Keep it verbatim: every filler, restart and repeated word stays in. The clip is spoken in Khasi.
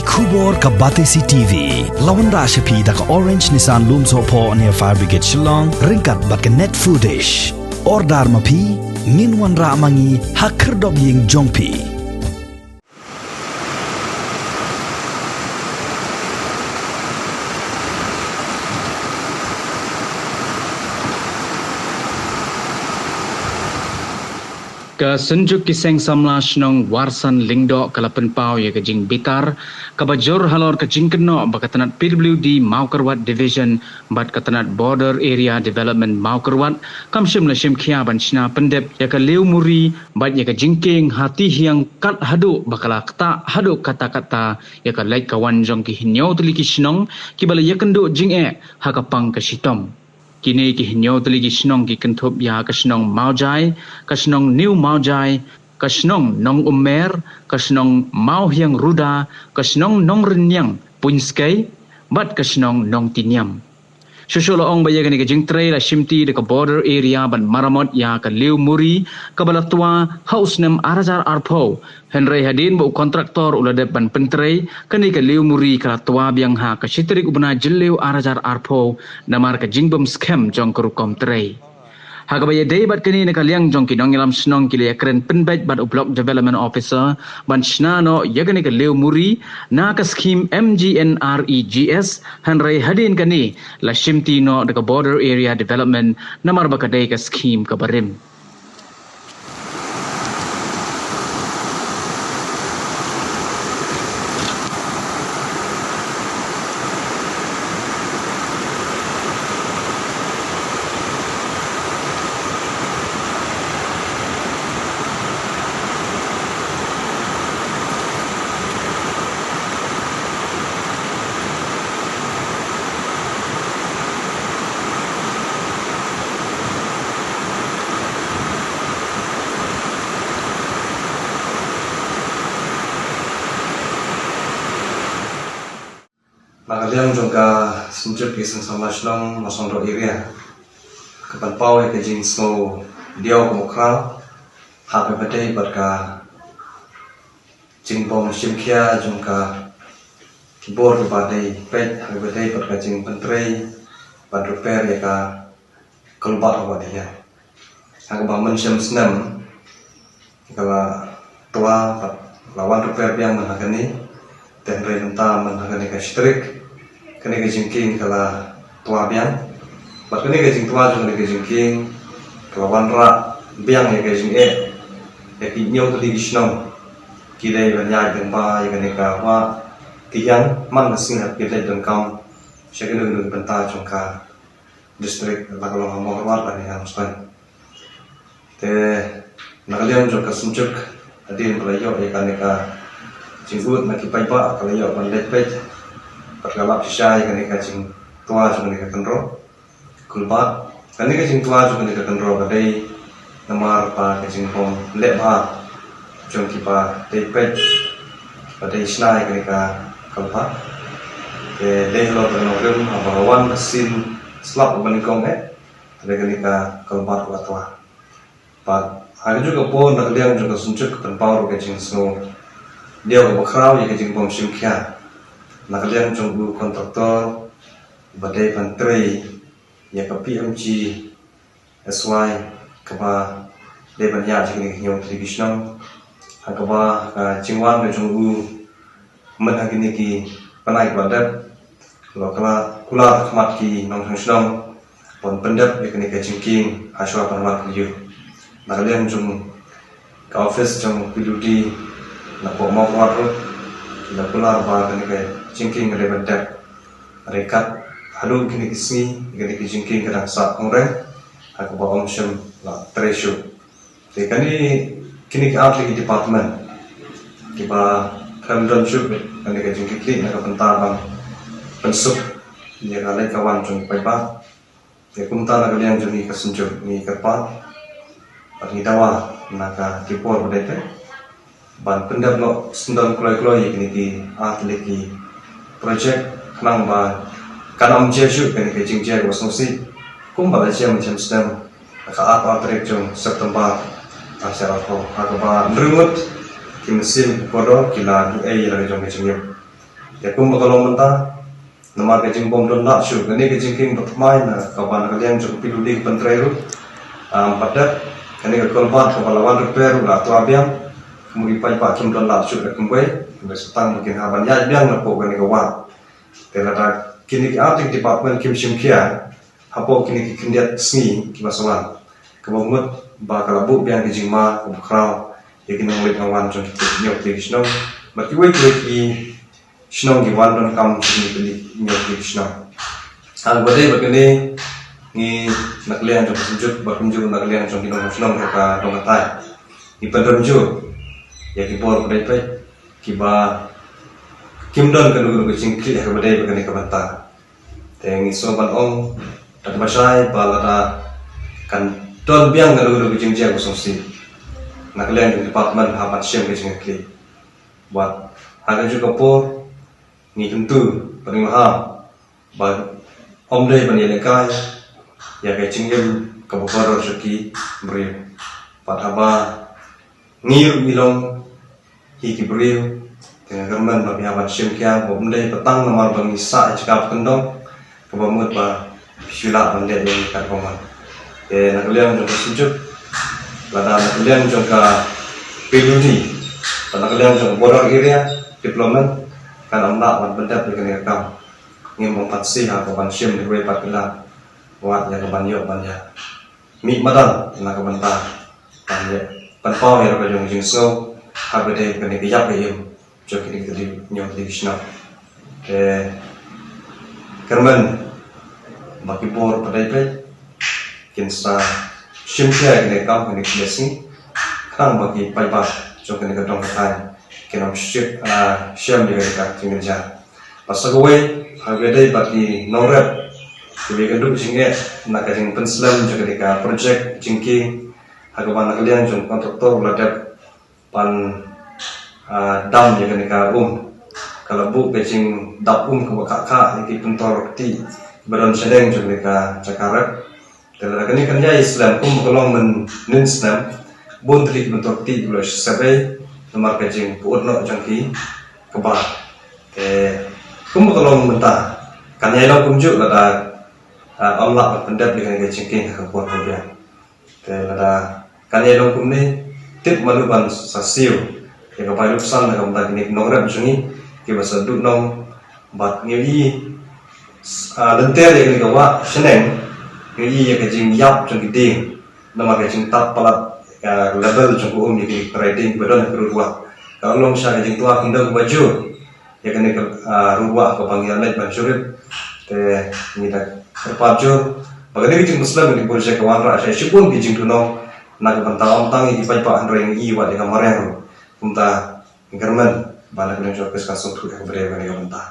Khubor ka Batesi T V la wanrah sha phi da ka Orange Nissan Lumsohphoh near Fire Brigade Shillong, ryngkat bad ka Net Foodish. Order ma phi, ngin wanrah ma ngi ha khyrdop ïing jong phi. Ka Synjuk ki Seng Samla Shnong Warsan Lyngdoh ka la pynpaw ïa ka jingbitar kaba jur halor ka jingkynnoh ba ka tnat P W D Mawkyrwat Division bad ka tnat Border Area Development Mawkyrwat kam shym la shim khia ban shna pyndep ïa ka liew muri bad ïa ka jingkieng ha Tihiang kat haduh ba ka la ktah haduh katta katta ïa ka leit ka wan jong ki hynñiew tylli ki shnong kiba la ïakynduh jingeh ha ka pang ka shitom. Kine ki hynñiew tylli ki shnong ki kynthup ïa ka shnong Mawjai, ka shnong New Mawjai, ka shnong Nongummer, ka shnong Mawhiang Ruda, ka shnong Nongrynniang Puiñskei, bad ka shnong Nongtiniam. Shuh shuh la ong ba ïa kane ka jingtrei la shimti da ka Border Area ban maramot ïa ka liew muri kaba la twa ha u snem ar hajar arphew. Hynrei hadien ba u kontraktor u la dep ban pyntrei, kane ka liew muri ka la twa biang ha ka shi tarik u bnai Jylliew ar hajar arphew, namar ka jingbym skhem jong ka rukom trei. Ha kaba ïadei bad kane, na ka liang jong ki nongïalam shnong ki la ïakren pynbeit bad u Block Development Officer ban shna noh ïa kane ka liew muri na ka skhim M G N R E G S, hynrei hadien kane la shimti noh da ka Border Area Development namar ba ka dei ka skhim kaba rim. Na ka liang jong ka Synjuk ki Seng Samla Shnong Mawsongdoh Area, ka pynpaw ïa ka jingsngew diaw ka mukhra ha kaba ïadei bad ka jingbym shim khia jong ka ki bor kiba dei peit ha kaba ïadei bad ka jingpyntrei bad repair ïa ka kulbad ha Wah Dihiang. Ha kaba mynshem snem ka la twa bad la wan repair biang myn ha kane. Te hynrei mynta myn ha kane ka shi tarik kane ka jingkieng ka la twa biang. Bad kane ka jingtwa jong kane ka jingkieng ka la wanrah biang ïa ka jingeh ïa ki hynñiew tylli ki shnong ki dei ban ïaid lyngba ïa kane ka wah Dihiang man ka sngi haba ki leit donkam sha kino kino ki bynta jong ka district, la ka long ha Mawkyrwat lane ha Nongstoiñ. Te na ka liang jong ka Synjuk, hadien ba la ïoh ïa kane ka jingud na ki paidbah, ka la ïoh ban leit peit bad ka lap shisha ïa kane ka jingtwa jong kane ka kynroh kulbad. Kane ka jingtwa jong kane ka kynroh ka dei namar ba ka jingbym leh bha jong kiba dei peit, kiba dei shna ïa kane ka kulbad. Te dei halor ka nongrim haba wan ka sien slap uba nyngkong eh, te dei kane ka kulbad ka la twa. Bad ha kajuh ka por na ka liang jong ka Synjuk ka pynpaw ruh ka jingsngew diaw kaba khraw ïa ka jingbym shim khia na ka liang jong u kontraktor ba dei ban trei ïa ka P M G S Y kaba dei ban ïaid sha kine ki hynñiew tylli ki shnong. Ha kaba ka jingwan ka jong u myn ha kine ki bnai kiba dep, la kular, kular khmat ki nongshong shnong ban pyndep ïa kane ka jingkieng ha shuwa ban wad review. Na ka liang jong ka office jong P W D na Pokmawkyrwat Road, ki la kular ba kane ka jingkieng ka dei ban dep. Hynrei kat haduh kine ki sngi kane ka jingkieng ka dang sah khongren ha kaba ym shym la trei shuh. Te kane, kine ki ar tylli ki department kiba khlem don shuh kane ka jingkitkhlieh na ka bynta ban pynsuk ïa ka leit ka wan jong ki paidbah. Te kumta na ka liang jong ngi ka Synjuk ngi kyrpad bad ngi dawa na ka ki por ba dei te ban pyndep noh syndon kloi kloi ïa kine ki ar tylli ki project khnang ba kan ym jia shuh kane ka jingjia kaba sngewsih kumba la jia mynshem snem ha ka arphew ar tarik jong September ar hajar arphew, ha kaba hynriew ngut ki mynsiem ki kordor ki la duh ei ïa la ka jong ka jingim. Te kumba ka long mynta, namar ka jingbym don lad shuh, kane ka jingkieng ba thymmai na kaba na ka liang jong ka P W D ka pyntrei ruh, um, pat dep, kane ka kulbat kaba la wan repair ruh la twa biang, kumba ki paidbah kim don lad shuh da kumwei, kumba sa tang ba kin hap ban ïaid biang napoh kane ka wah. Te lada kine ki artylli ki department kim shim khia hapoh kine ki khyndiat sngi kiba sa wan, kaba mut ba ka la buh biang ki jingma kaba khraw ïa ki nongleit nongwan jong kito ki hynñiew tylli ki shnong bad kiwei kiwei ki shnong ki wan donkam sha kine ki hynñiew tylli ki shnong. Haba dei bad kane, ngi na ka liang jong ka Synjuk bad kumjuh na ka liang jong ki nongshong shnong ka dong ka thaiñ, ngi pynrem jur ïa ki bor ba dei peit kiba kim don kano kano ka jingkit ha kaba dei bad kane ka bynta. Te ngi sngewbha ban ong da kaba shai ba lada kan don biang kano kano ka jingjia ba sngewsih, na ka liang ka department hap ban shim ka jingkit. Bad ha kajuh ka por ngi kyntu bad ngi maham ba ym dei ban ïalehkai ïa ka jingim kaba kordor sha ki briew. Bad haba ngi ruh ngi long hi ki briew, te nga kyrmen ba phi hap ban shim khia ba ym dei ba tang namar ba ngi sah ïa jaka ba kyndong kaba mut ba phi shu lah ban leh ïa ngi katba mon. Te na ka liang jong ka Synjuk, lada na ka liang jong ka P W D, lada na ka liang jong ka Border Area Development, kan ym lah ban pyndep ïa kane ka kam. Ngim ong pat shisha ka ban shim da kawei pat ki lad, wat ïa ka ban ïoh ban ïa mih madan na ka bynta ban ïa pynpaw ïa ka jong ka jingsngew ha kaba dei kane ka ïap ka im jong kine ki hynñiew tylli ki shnong. Te kyrmen ba ki bor ba dei peit kin sa shim khia ïa kane ka kam kane ka sngi, khnang ba ki paidbah jong kane ka dong ka thaiñ kin ym shit, ah, shem ïa kane ka jingkynja. Bad sa kawei, ha kaba dei bad ki nongrep kiba ïakynduh jingeh na ka jingpynslem jong kane ka projek jingkieng, ha kaba na ka liang jong ka kontraktor la dep ban, ah, dam ïa kane ka um. Ka la buh ka jingdap um kaba khah khah ïa ki pyntor ktieh ba don shaneng jong kane ka jaka rep. Te lada kane kan ïai slem kumba ka long mynhynnin snem, bun tylli ki pyntor ktieh ki la sep ei namar ka jingpyut noh jong ki kba. Te kumba ka long mynta, kan ïai long kumjuh lada, ah, ym lah ban pyndep ïa kane ka jingkieng ha ka por ba biang. Te lada kan ïai long kumne, tip malu ban sa siew ïa ka bai ruksan na ka bynta kine ki nongrep jong ngi kiba sa duh nong. Bad ngi ïohi, ah, lynter ïa kane ka wah shaneng, ngi ïohi ïa ka jingïap jong ki dieng namar ka jingtap palat, ah, level jong ka um ïa kine ki trai dieng kiba don ha ka rud wah. Ka long sha ka jingtwa khyndew kaba jur ïa kane ka, ah, rud wah kaba ngi ïa leit ban shu rip. Te ngi da kyrpad jur ba kane ka jingpynslem kane ka projek ka wanrah sha shibun ki jingduhnong na ka bynta ym tang ïa ki paidbah hynrei ngi ïa wat ïa ka mariang ruh. Kumta ngi kyrmen ba na ka liang jong ka seng sngewthuh ïa kaba dei kane ka bynta.